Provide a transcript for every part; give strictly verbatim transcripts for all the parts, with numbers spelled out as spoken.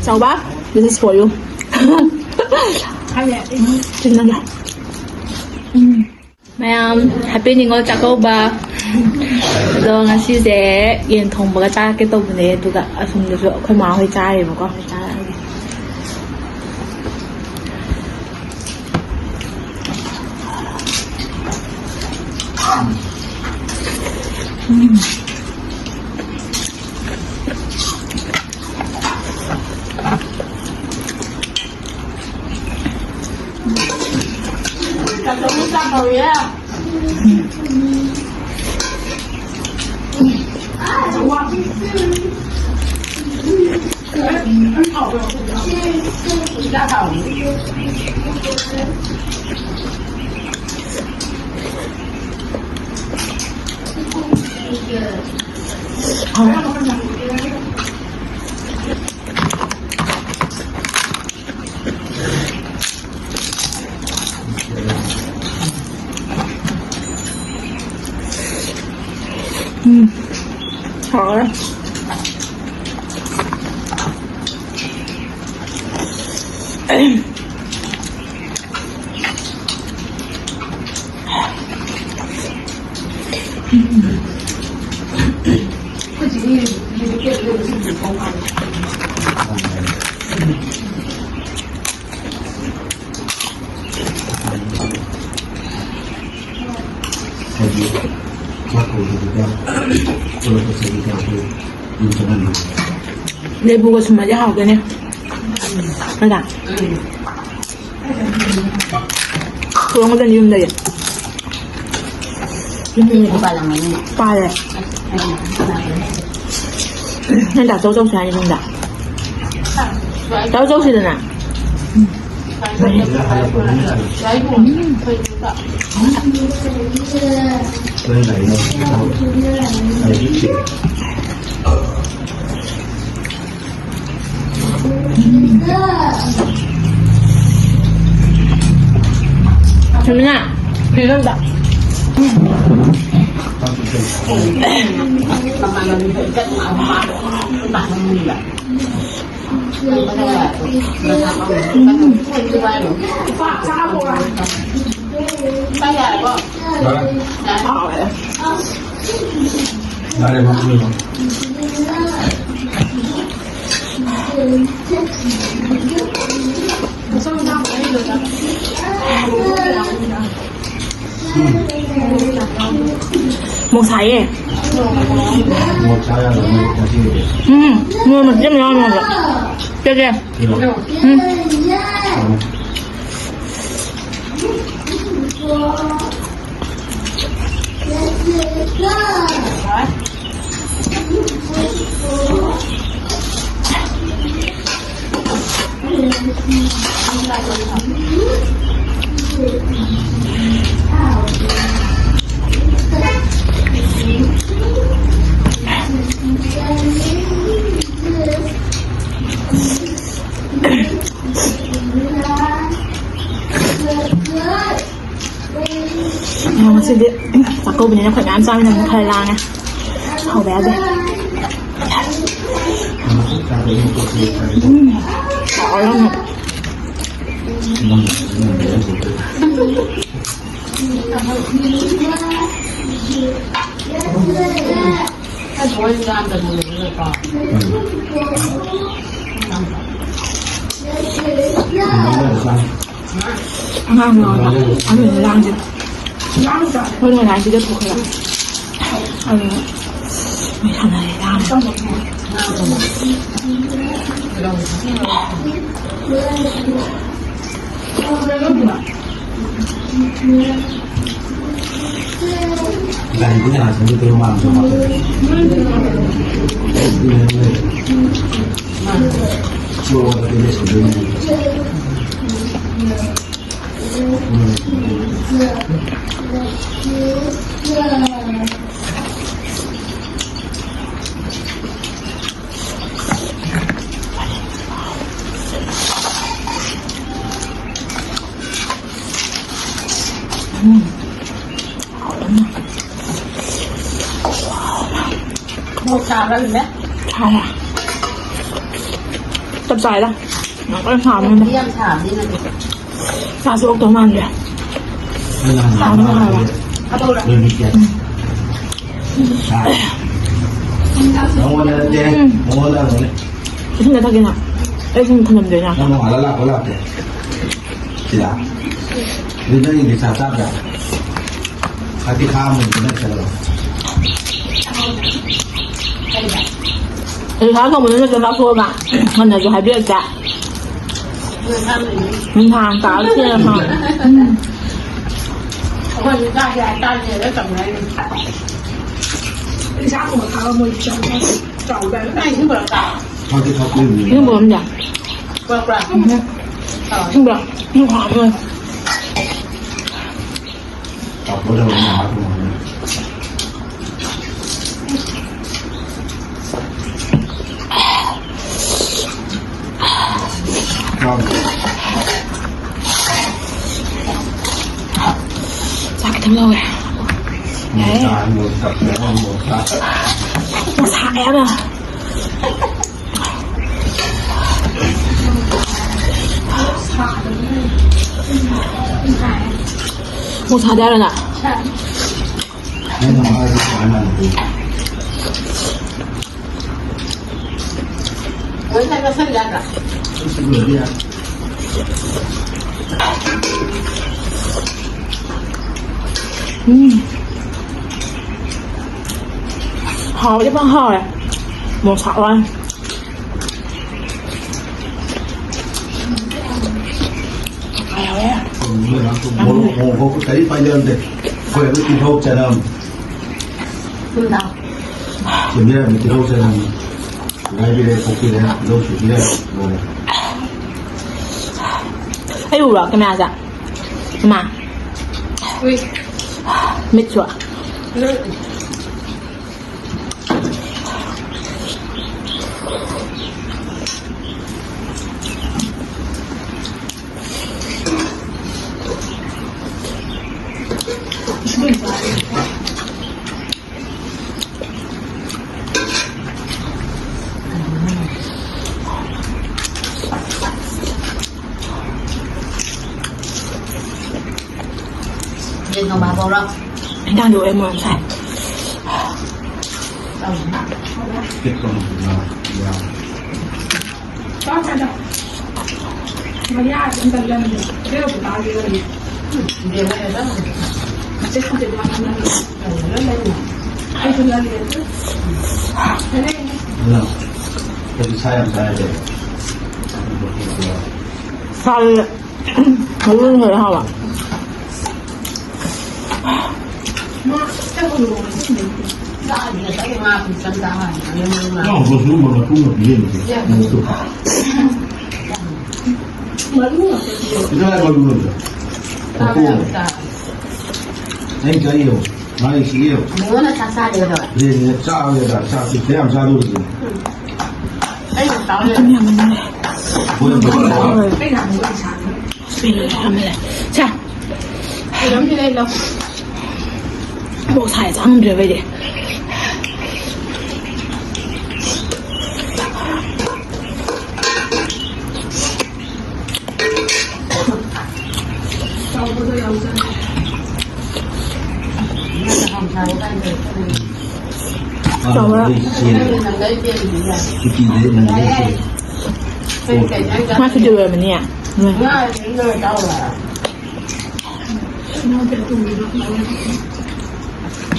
ꯆꯥꯎꯕ, this is for you. ꯆꯤꯟꯅꯒꯦ꯫ ꯎꯝ꯫ ꯃꯌꯥꯝ, happy Ningol Chakkouba. ꯑꯗꯣ ꯉꯁꯤꯁꯦ ꯌꯦꯟ ꯊꯣꯡꯕꯒ ꯆꯥꯔꯛꯀꯦ ꯇꯧꯕꯅꯦ, ꯑꯗꯨꯒ ꯑꯁꯣꯝꯗꯁꯨ ꯑꯩꯈꯣꯏ ꯃꯥ ꯍꯣꯏ ꯆꯥꯔꯤꯕꯀꯣ꯫ ꯆꯥꯔꯛꯑꯒꯦ꯫ ꯎꯝ, ꯍꯥꯎꯔꯦ꯫ ꯂꯦꯕꯨꯒ ꯁꯨꯝꯃꯗꯤ ꯍꯥꯎꯗꯣꯏꯅꯦ꯫ ꯀꯗꯥ? ꯊꯣꯡꯒꯗꯅꯤ ꯌꯨꯝꯗꯒꯤ꯫ ꯌꯨꯝꯗꯒꯤ ꯄꯥꯜꯂꯝꯃꯅꯤ꯫ ꯄꯥꯜꯂꯦ꯫ ꯅꯪ ꯗꯥ ꯆꯧ ꯆꯧꯁꯦ ꯍꯥꯏꯅꯤ ꯌꯨꯝꯗ꯫ ꯆꯧ ꯆꯧꯁꯤꯗꯅ꯫ ꯊꯣꯏꯃꯤꯅꯥ, ꯀꯩꯅꯣ ꯇꯧꯗ꯫ ꯃꯣꯔꯣꯛ ꯁꯥꯏꯌꯦ꯫ ꯃꯣꯔꯣꯛ ꯆꯥ ꯌꯥꯗꯕ ꯃꯣꯔꯣꯛ ꯉꯁꯤꯒꯤꯗꯤ꯫ ꯎꯝ, ꯃꯣꯔꯣꯛ ꯃꯆꯦꯠ ꯑꯃ ꯌꯥꯎꯔꯝꯃꯦꯕ꯫ ꯄꯦꯠꯂꯦ꯫ ꯎꯝ꯫ ꯑꯣ, ꯉꯁꯤꯗꯤ ꯆꯥꯛꯀꯧꯕꯅꯤꯅ ꯑꯩꯈꯣꯏ ꯃꯌꯥꯝ ꯆꯥꯃꯤꯟꯅꯕꯅꯤꯅ ꯈꯔ ꯂꯥꯡꯉꯦ꯫ ꯍꯧꯕ ꯌꯥꯗꯦ꯫ ꯎꯝ, ꯍꯥꯎꯋꯦ ꯌꯥꯝꯅ꯫ ꯑꯉꯥꯡ ꯌꯥꯎꯔꯕ? ꯑꯗꯨꯅ ꯂꯥꯡꯁꯦ꯫ ꯍꯣꯏ, ꯂꯥꯏꯟꯁꯤꯗ ꯊꯣꯛꯈ꯭ꯔꯦ꯫ ꯑꯗꯨꯅ ꯃꯣꯏ ꯁꯥꯟꯅꯔꯦ, ꯂꯥꯡꯉꯦ꯫ ꯁꯥꯕ꯭ꯔꯥ ꯍꯧꯖꯤꯛꯅꯦ? ꯁꯥꯏ꯫ ꯆꯞ ꯆꯥꯏꯗ꯫ ꯌꯥꯝ ꯀꯟꯅ ꯁꯥꯕ ꯅꯠꯇꯦ꯫ ꯌꯥꯝ ꯁꯥꯕꯗꯤ ꯅꯠꯇꯦ꯫ ꯆꯥꯁꯨ ꯑꯣꯛꯇꯧ ꯃꯥꯟꯗ꯭ꯔꯦ꯫ ꯁꯥꯕꯅ ꯍꯥꯎꯔꯦ꯫ ꯅꯉꯣꯟꯗ ꯅꯠꯇꯦ, ꯎꯝ꯫ ꯅꯉꯣꯟꯗ ꯍꯪꯕꯅꯦ꯫ ꯏꯁꯤꯡꯗ ꯊꯛꯀꯦꯅ꯫ ꯑꯩ ꯁꯨꯝ ꯊꯝꯂꯝꯗꯣꯏꯅ꯫ ꯅꯪ ꯅꯣꯡꯉꯥꯜꯂ ꯂꯥꯛꯄ ꯂꯥꯛꯇꯦ꯫ ꯁꯤꯗ꯫ ꯑꯗꯨ ꯅꯪꯒꯤ ꯅꯤꯁꯥ ꯆꯥꯗ꯭ꯔꯥ? ꯈꯥꯇꯤ ꯈꯥꯝꯃꯣꯏ ꯅꯪ ꯆꯠꯂꯣ꯫ ꯑꯗꯨ ꯁꯥ ꯊꯣꯡꯕꯗꯨ ꯅꯠꯇ꯭ꯔꯣ ꯆꯥꯊꯣꯛꯑꯒ ꯍꯟꯅꯁꯨ ꯍꯥꯏꯕꯤꯔꯛꯇꯦ꯫ ꯅꯨꯡꯗꯥꯡ ꯇꯥꯕ ꯊꯦꯡꯉꯦ꯫ ꯎꯝ꯫ ꯑꯩꯈꯣꯏ ꯆꯥꯛꯁꯦ ꯍꯥꯏꯇꯥꯔꯗꯤ ꯇꯧꯅꯔꯤꯅꯤ꯫ ꯏꯟꯁꯥꯡ ꯊꯣꯡꯕ ꯊꯥꯕ ꯃꯣꯏ ꯆꯥꯎꯕ꯫ ꯅꯪ ꯏꯁꯤꯡ ꯄꯨꯔꯛꯇ꯭ꯔꯥ? ꯈꯥꯇꯤ ꯈꯥꯝꯃꯣꯏ꯫ ꯏꯁꯤꯡ ꯄꯨꯔꯛꯑꯝꯗꯦ꯫ ꯄꯨꯔꯛꯄ꯭ꯔꯥ? ꯎꯝ꯫ ꯏꯁꯤꯡ ꯄꯨꯔꯛ-, ꯏꯁꯤꯡ ꯄꯨꯔꯛꯑꯝꯃꯣꯏ꯫ ꯆꯥꯛ ꯈꯤꯇꯪ ꯂꯧꯋꯦ꯫ ꯌꯥꯔꯦ꯫ ꯃꯁꯥ ꯌꯥꯝꯅ꯫ ꯃꯣꯔꯣꯛ ꯁꯥꯗꯦ ꯍꯥꯏꯔꯣ ꯅꯪ? ꯎꯝ꯫ ꯍꯥꯎꯗꯤ ꯐꯖꯅ ꯍꯥꯎꯔꯦ꯫ ꯃꯣꯔꯣꯛ ꯁꯥꯕ ꯋꯥꯅꯤ꯫ ꯃꯣꯔꯣꯛ ꯃꯣꯔꯣꯛ ꯀꯔꯤ ꯄꯥꯏꯖꯔꯝꯗꯦ꯫ ꯑꯩꯈꯣꯏ ꯑꯗꯨ ꯇꯤꯜꯍꯧ ꯆꯅꯝ꯫ ꯁꯦꯝꯕꯤꯔꯝꯃꯤ ꯇꯤꯜꯍꯧ ꯆꯅꯝ꯫ ꯂꯩꯕꯤꯔꯦ, ꯈꯣꯠꯄꯤꯔꯦ, ꯇꯤꯜꯍꯧ ꯁꯨꯕꯤꯔꯦ, ꯂꯣꯏꯔꯦ꯫ ꯑꯩ ꯎꯕ꯭ꯔꯣ ꯀꯦꯃꯦꯔꯥꯗ? ꯏꯃꯥ꯫ ꯎꯏ꯫ ꯃꯤꯠꯁꯨ꯫ ꯎꯝ꯫ ꯏꯟꯖꯥꯡꯗꯤ ꯑꯣꯏꯔꯦ ꯃꯣꯔꯣꯛ ꯁꯥꯏ꯫ ꯁꯥꯏ꯫ ꯃꯔꯨꯅ ꯍꯦꯟꯅ ꯍꯥꯎꯕ꯫ ꯃꯔꯨ ꯉꯥꯛꯇ ꯄꯤꯌꯣ꯫ ꯀꯗꯥꯏ ꯃꯔꯨꯅꯣ? ꯆꯥꯕ ꯌꯥꯕ ꯆꯥ꯫ ꯑꯩ ꯆꯥꯏꯌꯣ꯫ ꯃꯥꯒꯤ ꯁꯤꯒꯤ ꯅꯉꯣꯟꯗ ꯆꯥꯛ ꯆꯥꯗꯦ ꯀꯩꯗꯧꯔꯦ? ꯕ꯭ꯔꯦꯟꯁꯤꯅ ꯆꯥꯕ ꯌꯥꯗ ꯆꯥꯛꯁꯤ ꯀꯌꯥꯝ ꯆꯥꯗꯧꯔꯤꯒꯦ? ꯎꯝ꯫ ꯑꯩꯅ ꯆꯥꯕ ꯌꯥꯗꯦ꯫ ꯃꯇꯨꯝ ꯌꯥꯝꯃꯟꯈ꯭ꯔꯦ꯫ ꯍꯣꯏ, ꯍꯣꯏ, ꯍꯣꯏ꯫ ꯑꯩꯅ ꯍꯪꯕ ꯄꯩꯁꯥꯗꯨ꯫ ꯁꯦ꯫ ꯀꯩꯅꯣꯝꯗꯤ ꯂꯩ ꯂꯧ꯫ ꯃꯣꯔꯣꯛ ꯁꯥꯏ ꯆꯥ ꯉꯝꯗ꯭ꯔꯦꯕ ꯑꯩꯗꯤ꯫ ꯆꯥꯎꯕ꯭ꯔꯥ? ꯃꯥ ꯁꯨꯇꯤ ꯑꯣꯏꯔꯝꯃꯅꯤ꯫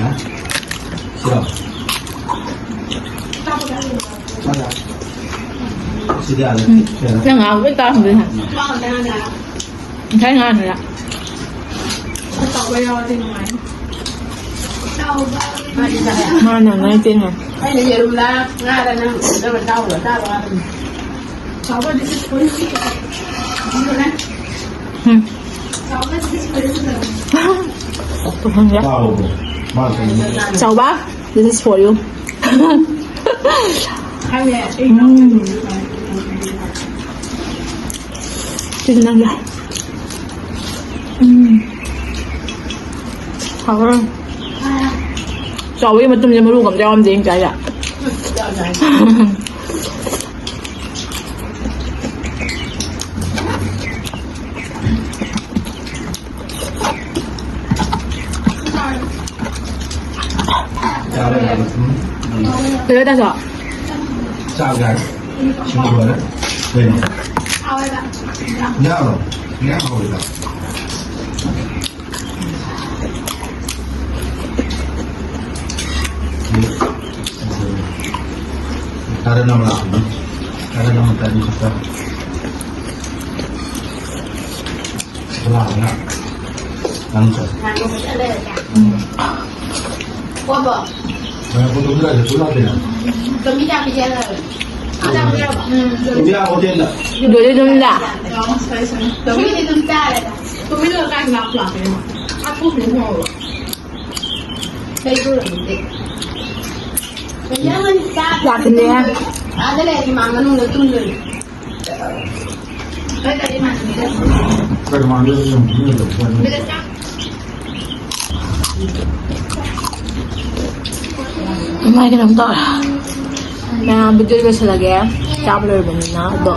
ꯍꯥ? ꯁꯤꯔꯣ? ꯁꯤꯗꯤ ꯌꯥꯔꯦ꯫ ꯎꯝ꯫ ꯅꯪ ꯉꯥꯡꯕ ꯂꯣꯏ ꯇꯥꯔꯝꯗꯣꯏꯅꯦ꯫ ꯉꯁꯥꯏ ꯉꯥꯡꯉꯤꯔ? ꯃꯥꯅ ꯉꯥꯏ ꯇꯦꯡꯉꯣ꯫ ꯑꯩꯅ ꯌꯦꯔꯨꯝꯂ ꯉꯥꯔ ꯅꯪ ꯎꯅꯕ ꯆꯥꯎꯔꯣ, ꯆꯥꯔꯣ ꯍꯥꯏꯕꯅꯤ꯫ ꯎꯝ꯫ ꯄꯨꯁꯟꯒꯦ꯫ ꯆꯥꯎꯕ꯫ ꯃꯥ ꯀꯩꯅꯣ꯫ ꯆꯥꯎꯕ, this is for you. ꯎꯝ꯫ ꯁꯤꯁꯨ ꯅꯪꯒꯤ꯫ ꯎꯝ꯫ ꯍꯥꯎꯔꯦ꯫ ꯆꯥꯎꯕꯒꯤ ꯃꯇꯨꯝꯁꯦ ꯃꯔꯨꯒ ꯑꯝꯇ ꯌꯥꯎꯔꯝꯗꯦ ꯑꯩꯅ ꯆꯥꯏꯁꯦ꯫ ꯆꯥꯕ ꯌꯥꯕ ꯁꯨꯝ, ꯎꯝ꯫ ꯀꯩꯅꯣ ꯇꯥꯁꯣ? ꯆꯥꯕ ꯌꯥꯔꯦ꯫ ꯁꯤꯡ ꯂꯣꯏꯔꯦ꯫ ꯀꯩꯅꯣ? ꯉꯥꯔꯣ? ꯉꯥ ꯍꯥꯎꯋꯤꯗ꯫ ꯇꯔꯦꯠ ꯑꯃ ꯂꯥꯛꯄꯅꯤ꯫ ꯇꯔꯦꯠ ꯑꯃ ꯇꯔꯦꯠ ꯈꯛꯇ꯫ ꯂꯥꯛꯑꯒ ꯅꯪ ꯆꯠ꯫ ꯉꯥꯏꯈꯣ, ꯇꯨꯃꯤꯟ ꯂꯩꯔꯣ, ꯇꯨꯃꯤꯟ ꯂꯩꯔꯣ꯫ ꯏꯟꯗꯤꯔꯥ ꯍꯣꯇꯦꯜꯗ꯫ ꯂꯣꯏꯔꯦ ꯑꯗꯨꯝ ꯂꯥ꯫ ꯂꯥꯛꯀꯅꯤ ꯍꯥꯏ꯫ ꯃꯥꯏ ꯀꯩꯅꯣꯝ ꯇꯧꯔꯦ꯫ ꯃꯌꯥꯝ video ꯂꯣꯏꯁꯤꯜꯂꯒꯦ꯫ ꯆꯥꯕ ꯂꯣꯏꯔꯕꯅꯤꯅ꯫ ꯑꯗꯣ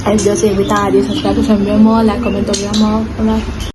ꯑꯩ video ꯁꯦ ꯌꯦꯡꯕ ꯇꯥꯔꯗꯤ subscribe ꯇꯧꯁꯟꯕꯤꯔꯝꯃꯣ, like, comment ꯇꯧꯕꯤꯔꯝꯃꯣ꯫ Bye bye꯫